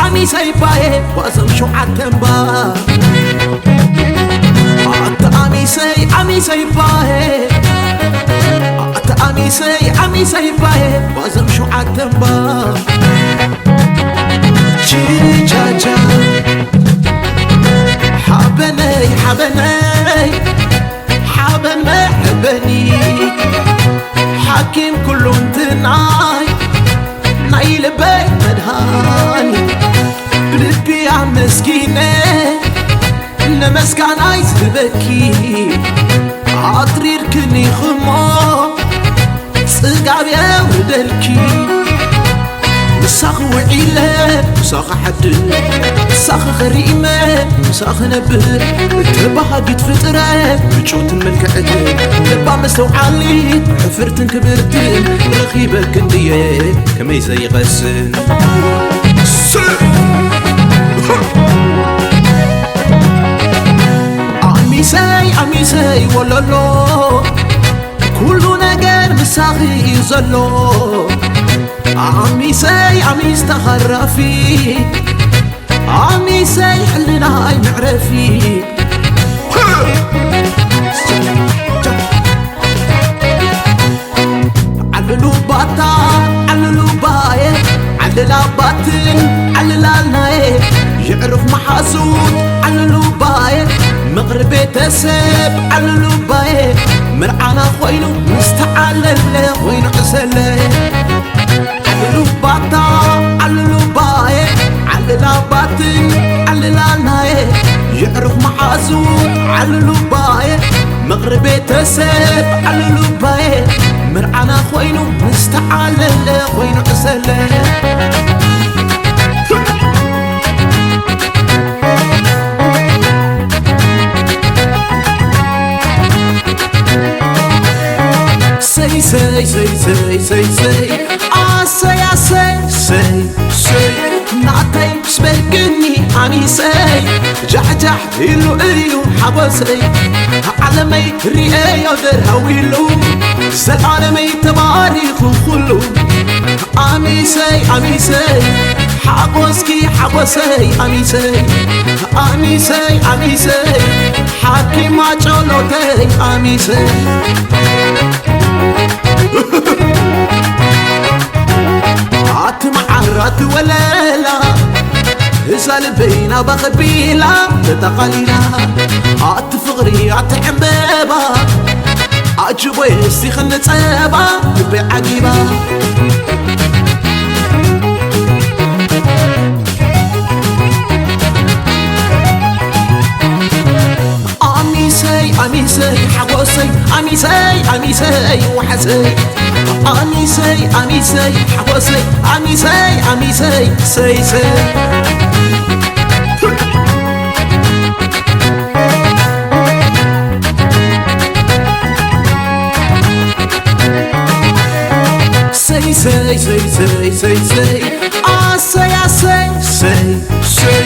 ኣሚሰይ ባየ ባዞም ሸውዓተ እምባ። ኣታ ኣሚሰይ ኣሚሰይ ባየ ኣታ ኣሚሰይ ኣሚሰይ ባየ ባዞም ሸውዓተ እምባ። ቺቻቻ ሓበነይ ሓበነይ ሓበን መሕበኒ ሓኪም ኩሉ እንትናይ ናይ ልበይ መድሃኒ ብልቢ ኣመስኪነ ነመስጋናይ ዝህበኪ ኣጥሪርክኒ ክሞ ጽጋብ የውርደልኪ ምሳኺ ውዒለ ምሳኺ ሓድር ምሳኺ ኸሪመ ምሳኺ ነብር ተባሃጊት ፍጥረት ምጭውትን መልክዕትን ልባ መስተውዓሊት ሕፍርትን ክብርትን ረኺበ ክንድየ ከመይ ዘይቐስን ኣሚሰይ ኣሚሰይ ወለሎ ኩሉ ነገር ምሳኺ እዩ ዘሎ ኣሚሰይ ኣሚስ ተኸራፊ ኣሚሰይ ሕልናይ መዕረፊ ዓልሉ ባታ ዓልሉ ባየ ዓልላ ባትን ዓልላልናየ የዕሩኽ መሓዙት ዓልሉ ባየ ምቕሪ ቤተሰብ ዓልሉ ባየ ምርዓና ኮይኑ ምስተዓለለ ኮይኑ ዕሰለ ዓልሉ ባታ ዓልሉ ባየ ዓልላ ባትን ዓልላልናየ የዕሩኽ መሓዙት ዓልሉ ባየ ምቕሪ ቤተሰብ ዓልሉ ባየ ምርዓና ኮይኑ ምስተዓለለ ኮይኑ ዕሰለ ሰይ ሰይ ሰይ ሰይ ሰይ ሰይ ኣሰይ ኣሰይ ሰይ ሰይ ናተይ ምስ በልክኒ ኣሚሰይ ጃሕጃሕ ኢሉ እዩ ሓጎሰይ ዓለመይ ርእዮ ደርሃዊሉ ዘላለመይ ተባሪኹ ኩሉ ኣሚሰይ ኣሚሰይ ሓጎስኪ ሓጎሰይ ኣሚሰይ ኣሚሰይ ኣሚሰይ ሓኪማ ጨሎተይ ኣሚሰይ ኣቲ መዓር ኣቲ ወለላ እዛ ልበይ ናባ ኸቢላ ተጠቓሊላ ኣቲ ፍቕሪ ኣቲ ዕምበባ ኣጅቦይ እስቲ ኽንጸባ ልበይ ዓጊባ ኣሚሰይ ኣሚሰይ ሓጎሰይ ኣሚሰይ ኣሚሰይ ዋሕሰይ ኣሚሰይ ኣሚሰይ ሓጎሰይ ኣሚሰይ ኣሚሰይ ሰይሰይ ሰይ ሰይ ሰይ ሰይ ሰይ ሰይ ኣሰይ ኣሰይ ሰይ ሰይ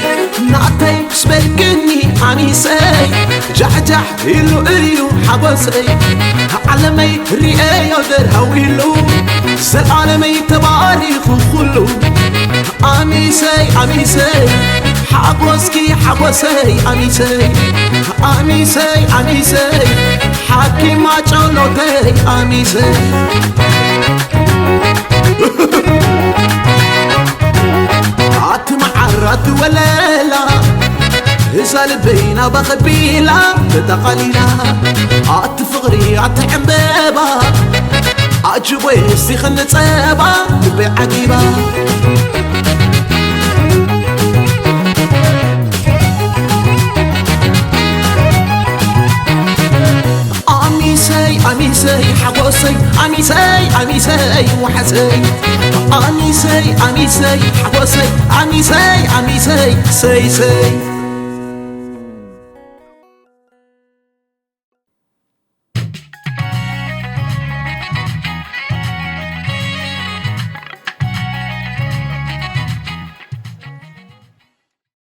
ናተይ ምስ በልክኒ ኣኒሰይ ጃሕጃሕ ኢሉ እዩ ሓጎሰይ ዓለመይ ርእዮ ደርሃዊሉ ዘላለመይ ተባሪኹ ኩሉ ኣሚሰይ ኣሚሰይ ሓጎስኪ ሓጎሰይ ኣሚሰይ ኣሚሰይ ኣሚሰይ ሓኪማ ጨሎተይ ኣሚሰይ ኣቲ መዓር ኣቲ ወለላ እዛ ልበይ ናባ ኸቢላ ተጠቓሊላ ኣቲ ፍቕሪ ኣቲ ዕምበባ ኣጅቦይ እስቲ ኽንጸባ ልበይ ዓጊባ ኣሚሰይ ኣሚሰይ ሓጎሰይ ኣሚሰይ ኣሚሰይ ዋሕሰይ ኣሚሰይ ኣሚሰይ ሓጎሰይ ኣሚሰይ ኣሚሰይ ሰይሰይ